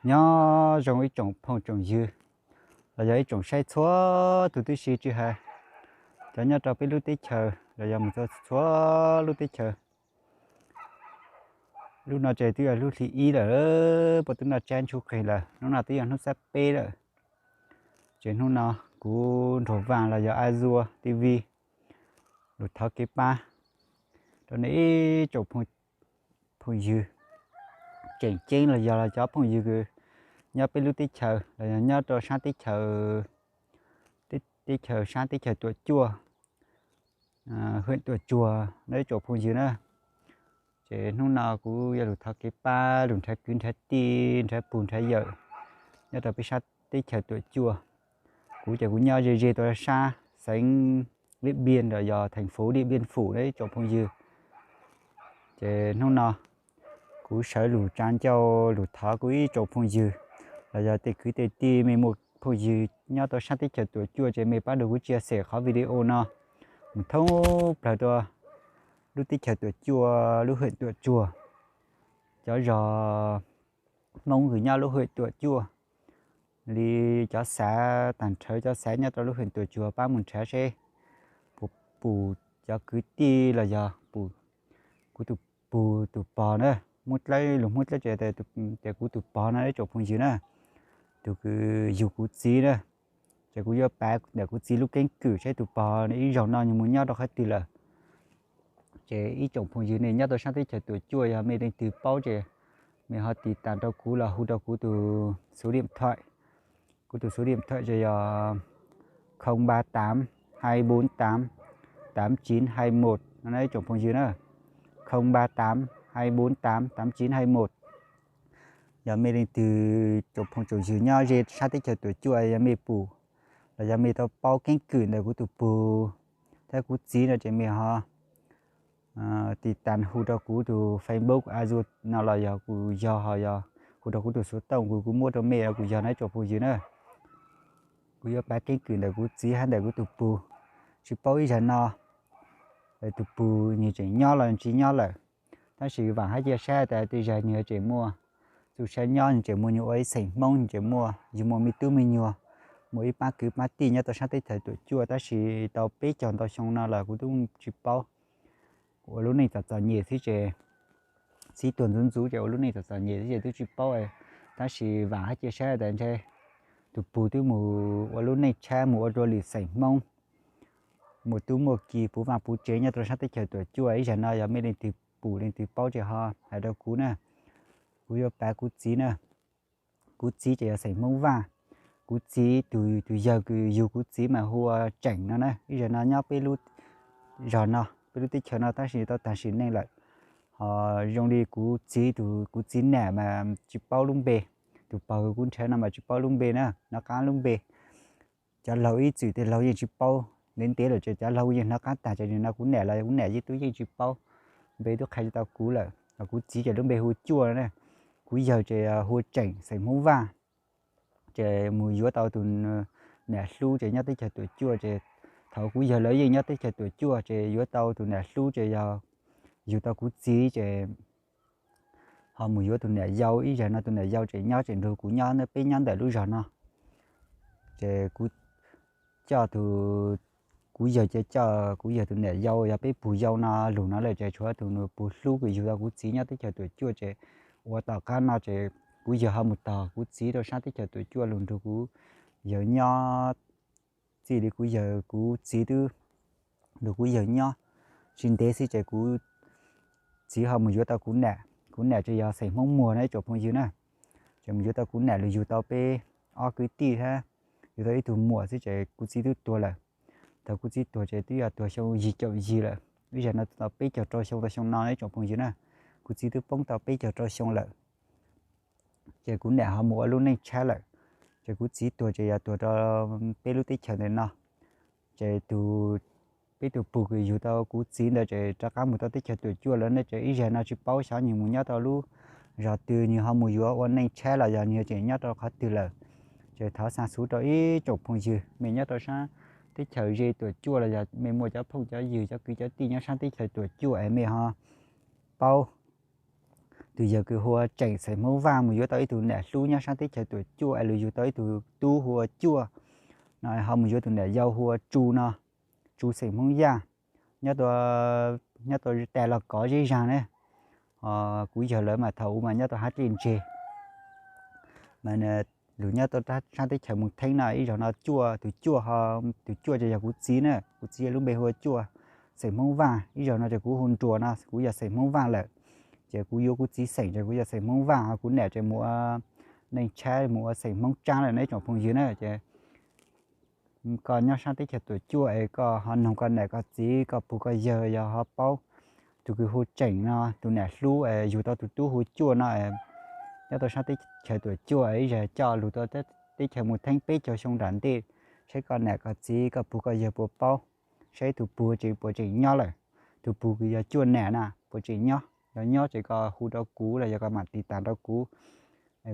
Nyob zoo ib tsoom phooj tsoom ywg los yog ib tsoom saib txhua tus tib si tsis hais cov nyob rau peb lub teb chaws los yog mus txog txhua lub teb chaws. Lub no ces twb yog lub hli ib lawm, puas twb noj tsab ntsuj qis lawm, hnub no twb yog hnub xab peb lawm. Ces hnub no kuv Nraug Vaj los yog A Zuas T V lug thov kev pab rau nej ib tsoom phooj ywg tseem ceeb los yog cov phooj ywg nyob peb lub teb chaws los yog nyob rau sab teb chaws, teb chaws sab teb chaws Tuam Cuaj, hwm Tuam Cuag no ib tsoom phooj ywg na. Ces hnub no kuv yuav lug thov kev pab lug nrhav kwv nrhav tij nrhav pug nrhav yawm nyob rau peb sab teb chaws Tuam Cuaj. Kuv ces kuv nyob ze ze tau sab xeev Điện Biên los yog thành phố Điện Biên Phủ na ib tsoom phooj ywg. Ces hnub no kuv sawv lug tsa ncauj lug thov kuv ib tsoom phooj ywg los yog tej kwv tej tij mej muaj phooj ywg nyob tau sab teb chaws Tuam Cuaj ces mej pab rau kuv chia sẻ qhov video no mus thoob plawg rau lub teb chaws Tuam Cuaj, lub hwm Tuam Cuag, cov zog Hmoob kws nyob lub hwm Tuam Cuaj li cov xav tag nrhawv cov xav nyob rau lub hwm Tuam Cuag pab mus nrhav seb puas pum cov kwv tij los yog pum kuv tus pug tus pog na, Hmoob Dlawb lug Hmoob Dlawb ces tias kuv tus pog no ib tsoom phooj ywg na, tus kws yug kuv txiv na. Ces kuv yuav pav ntawm kuv txiv lub keeb kwm seb tus pog ib zaug no nws mus nyob rau qhov twg lawm. Ces ib tsoom phooj ywg nej nyob tau sab teb chaws Tuam Cuaj yog mej leej twg paub ces mej ho tiv tas rau kuv los hu rau kuv tus xuv diam thuam. Kuv tus xuv diam thuam ces yog không ba tám hai bốn tám tám chín hai một no ib tsoom phooj ywg na, không ba tám hai bốn tám tám chín hai một. Yog mej leej twg tsoom phooj tsoom ywg nyob ze sab teb chaws Tuam Cuaj yog mej pum los yog mej tau paub keeb kwm ntawm kuv tus pug thiab kuv txiv no ces mej ho tiv tas hu rau kuv tus Facebook A Zuas no los yog kuv yog ho yog hu rau kuv tus xuv tooj kws kuv muab rau mej los kuv yog na ib tsoom phooj ywg na. Kuv yuav pav keeb kwm ntawm kuv txiv hab ntawm kuv tus pug. Tsis paub ib zag no tus pug nwg tseem nyob los tsis nyob lawm, tab sis vaam hab cia sab tas tej zag nwg tseem muaj txuj sab nyob, nwg tseem muaj nyuag ua ib xeem Hmoob, nwg tseem muaj yug muaj me tub me nyuag, muaj ib pab kwv pab tij nyob tau sab teb chaws Tuam Cuaj, tab sis tau peb caug ntau xyoo no los kuv tub tsis paub. Ua lub neej txom txom nyem xwb ces, txij tuag ntxuv ntxuv ces ua lub neej txom txom nyem xwb ces tub tsis paub. Tab sis vaam hab cia sab tas ntshe tus pug twb mus ua lub neej tshab mus ua dua lwm xeem Hmoob, muaj tub muaj ki puv vaaj puv tsev nyob rau sab teb chaws Tuam Cuaj. Ib zag no yog mej leej twg pum leej twg paub ces ho hais rau kuv na. Kuv yuav pav kuv txiv na. Kuv txiv ces yog xeem Hmoob Vaj. Kuv txiv tus, tus yawg kws yug kuv txiv mas hu ua Tseem no na, ib zag no nyob peb lub zog no, peb lub teb chaws no tab sis tau tag sim neej lawm. Ho zoo li kuv txiv tus, kuv txiv nam mas tsis paub lub npe, tus pog kws kuv nrhav no mas tsis paub lub npe na, nov qab lub npe. Cov laug ib txwm tej laug yeej tsis paub, ntev ntev lawm ces cov laug yeej nov qab tag ces nim no kuv nam los kuv nam yeej tub yeej tsis paub, npe tub qha tsis tau kuv lawm. Kuv txiv ces lub npe hu Cuaj na. Kuv yawg ces hu Tseem xeem Hmoob Vaj. Ces mus yuav tau tus nam hlub ces nyob teb chaws Tuam Cuaj ces thaum kuv yawg lawv yeej nyob teb chaws Tuam Cuaj ces yuav tau tus nam hlub ces yog yug tau kuv txiv ces ho mus yuav tus nam yau. Ib zag no tus nam yau tseem nyob tseem nrug kuv nyob, peb nyob ntawm lub zog no. Ces kuv coj tus, kuv yawg ces coj kuv yawg tus nam yau, yog peb pug yau no lug no lawm ces tshuav tus nws pug hlub kws yug tau kuv txiv nyob teb chaws Tuam Cuaj ces ua tom qab no ces kuv yawg ho mus tog kuv txiv rau sab teb chaws Tuam Cuaj lug nrug kuv yawg nyob. Txij li kuv yawg kuv txiv twb nrug kuv yawg nyob tsis ntev xwb ces kuv txiv ho mus yuav tau kuv nam. Kuv nam ces yog xeem Hmoob Muag no ib tsoom phooj ywg na. Ces mus yuav tau kuv nam lug yug tau peb ob kwv tij hab yug tau ib tug muam xwb ces kuv txiv twb tuag lawm. Thaum kuv txiv tuag ces twb yog tuag xyoo yim caum yim lawm, ib zag no tau peb caug rau xyoo tau xyoo no ib tsoom phooj ywg na. Kuv txiv twb poob tau peb caug rau xyoo lawm. Ces kuv nam ho mus ua lub neej tshab lawm. Ces kuv txiv tuag ces yog tuag rau peb lub teb chaws ntawm no. Ces tus, peb tus pug kws yug tau kuv txiv ntawd ces rov qab mus tau teb chaws Tuam Cuaj lawm ne. Ces ib zag no tsis paub xyov nwg mus nyob rau lub zog twg, nwg ho mus yuav ua neej tshab los yog nwg tseem nyob rau qhov twg lawm. Ces thov xa xuv rau ib tsoom phooj ywg mej nyob rau sab teb chaws ze Tuam Cuaj los yog mej muaj cov phooj cov ywg cov kwv cov tij nyob sab teb chaws Tuam Cuaj es mej ho paub tus yawg kws hu ua Tseem xeem Hmoob Vaj mus yuav tau ib tug nam hlub nyob sab teb chaws Tuam Cuaj es lug yug tau ib tug tub hu ua Cuaj no, ho mus yuav tus nam yau hu ua Tsu no, Tsu xeem Hmoob Yaj, nyob tua, nyob tua tas los kov zeb zag ne. Kuv yawg lawv mas thaum ub mas nyob tau hab dlej ntseg, mas lug nyob tau sab teb chaws Moos Theeb no. Ib zaug no Cuaj, tus Cuaj, tus Cuaj ces yog kuv txiv na, kuv txiv lub npe hu ua Cuaj xeem Hmoob Vaj. Ib zaug no ces kuv hu nruas no kuv yog xeem Hmoob Vaj lawm, ces kuv yuav kuv txiv xeem ces kuv yog xeem Hmoob Vaj, ho kuv nam ces mus ua neej tshab mus ua xeem Hmoob Tsaab lawm no ib tsoom phooj ywg na. Ces koj nyob sab teb chaws Tuam Cuaj es koj ho noog koj nam koj txiv koj pug koj yawg yog ho paub, tus kws hu Tseem no tus nam hlub es yug tau tus tub hu Cuaj no, nyob tau sab teb chaws Tuam Cuaj es ib zaug coj lug tau teb chaws Moos Theeb peb caug xyoo nram ntej, saib koj nam koj txiv koj pug koj yawg puas paub, saib tus pug tseem puas tseem nyob lawm. Tus pug kws yog Cuaj nam na puas tseem nyob, yog nyob ces koj hu rau kuv los yog koj mam tiv tas rau kuv,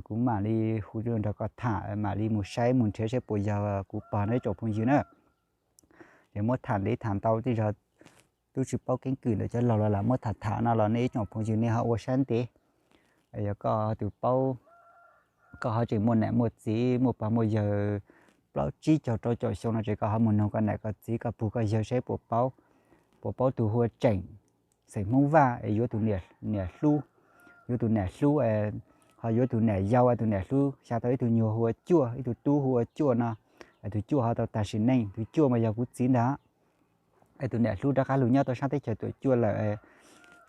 kuv mam li hu nrog koj tham, mam li mus saib mus nrhiav saib puas yog kuv pog no ib tsoom phooj ywg na. Ces muab tham ntev tham ntau tej zaug tub tsis paub keeb kwm ntawm cov laug los lam muab tham tham no los nej ib tsoom phooj ywg nej ho ua sab ntev. Yog koj tus paub, koj ho tseem muaj nam muaj txiv muaj pog muaj yawg plaub tsib caug rau caum xyoo no ces koj ho mus noog koj nam koj txiv koj pug koj yawg saib puas paub, puas paub tus hu ua Tseem xeem Hmoob Vaj es yuav tus niam hlub, yuav tus nam hlub, ho yuav tus nam yau, tus nam hlub xya tau ib tug nyuag hu ua Cuaj, ib tug tub hu ua Cuaj no, tus Cuaj ho tau tag sim neej. Tus Cuaj mas yog kuv txiv ntag. Es tus nam hlub rov qab lug nyob tau sab teb chaws Tuam Cuaj lawm.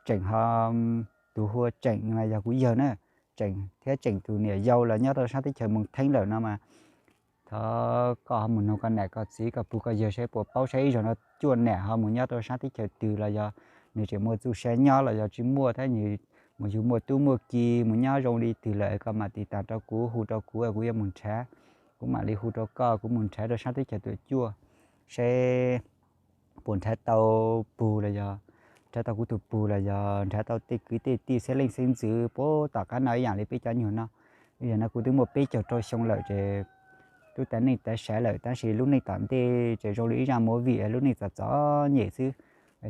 Tseem ho, tus hu ua Tseem mas yog kuv yawg na. Tseem thiab Tseem tus niam yau los nyob tau sab teb chaws Moos Theeb lawm no mas thov koj ho mus noog koj nam koj txiv koj pug koj yawg saib puas paub saib ib zaug no Cuaj nam ho mus nyob rau sab teb chaws twg los yog nws tseem muaj txuj sa nyob los yog tsis muaj thiab nws mus yug muaj tub muaj ki mus nyob zoo li twg lawm koj mam tiv tas rau kuv hu rau kuv kuv yuav mus nrhav. Kuv mam li hu rau koj kuv mus nrhav rau sab teb chaws Tuam Cuaj saib puas nrhav tau pug los yog nrhav tau kuv tus pug los yog nrhav tau tej kwv tej tij xeeb leej xeeb ntxwv puag tom qab no ib yam li peb cov nyuag no. Ib yam no kuv twb muaj peb caug rau xyoo lawm ces twb tas neej tas sav lawm tab sis lub neej tom ntej ces zoo li ib zaj movie lub neej txom txom nyem xwb.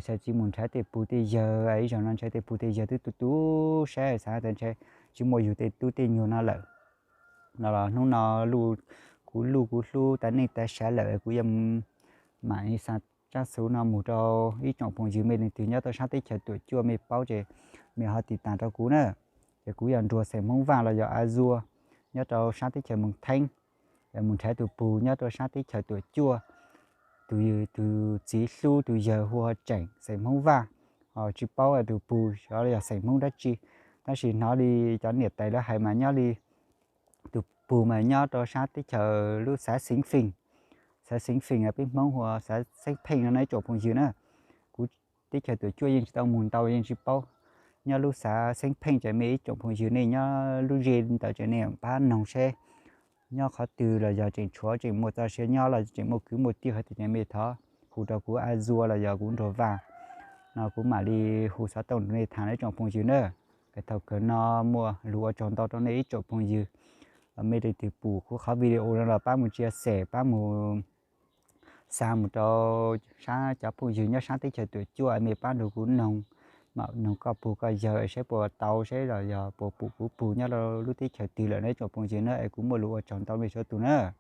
Xav tsis mus nrhav tej pug tej yawg, ib zaug no nrhav tej pug tej yawg twb tu tu sab xav tias ntshe tsis muaj yug tej tub tej nyuag no lawm. No los hnub no kuv luj kuv hlub tas neej tas sav lawm kuv yuav mam xa tsab xov no mus rau ib tsoom phooj ywg mej leej twg nyob rau sab teb chaws Tuam Cuaj mej paub ces mej ho tiv tas rau kuv na. Ces kuv yog nruas xeem Hmoob Vaj los yog A Zuag nyob rau sab teb chaws Moos Theeb. Mus nrhav tus pug nyob rau sab teb chaws Tuam Cuaj, tus, tus txiv hlub tus yawg hu ua Tseem xeem Hmoob Vaj, ho tsis paub tus pug xyov yog xeem Hmoob dab tsi, tab sis hnov li cov niam tais lawv hais mas nyob li tus pug mas nyob rau sab teb chaws lub xav Xeev Feej, xav Xeev Feej peb Hmoob hu ua xav Xeeb Pheej no na ib tsoom phooj ywg na. Kuv teb chaws Tuam Cuaj yeej tsis tau mus ntau yeej tsis paub. Nyob lub xav Xeeb Pheej ces mej ib tsoom phooj ywg nej nyob lub zej ntawd ces nej pab noog seb nyob qhov twg los yog tseem tshuav tseem muaj txoj sia nyob los tseem muaj kwv muaj tij qhov twg ces mej thov hu rau kuv A Zuag los yog kuv Nruas Vaj no kuv mam li hu xov tooj rau nej tham na ib tsoom phooj ywg na. Es thaum kawg no muaj lus ua tsaug ntau rau nej ib tsoom phooj ywg. Mej leej twg pum kuv qhov video no los pab mus share pab mus xa mus rau sab cov phooj ywg nyob sab teb chaws Tuam Cuaj mej pab nrug kuv noog, mam noog koj pug koj yawg saib puas tau saib los yog puas pum kuv pug nyob rau lub teb chaws twg lawm na ib tsoom phooj ywg na es kuv muaj lus ua tsaug ntau mej suav tus na.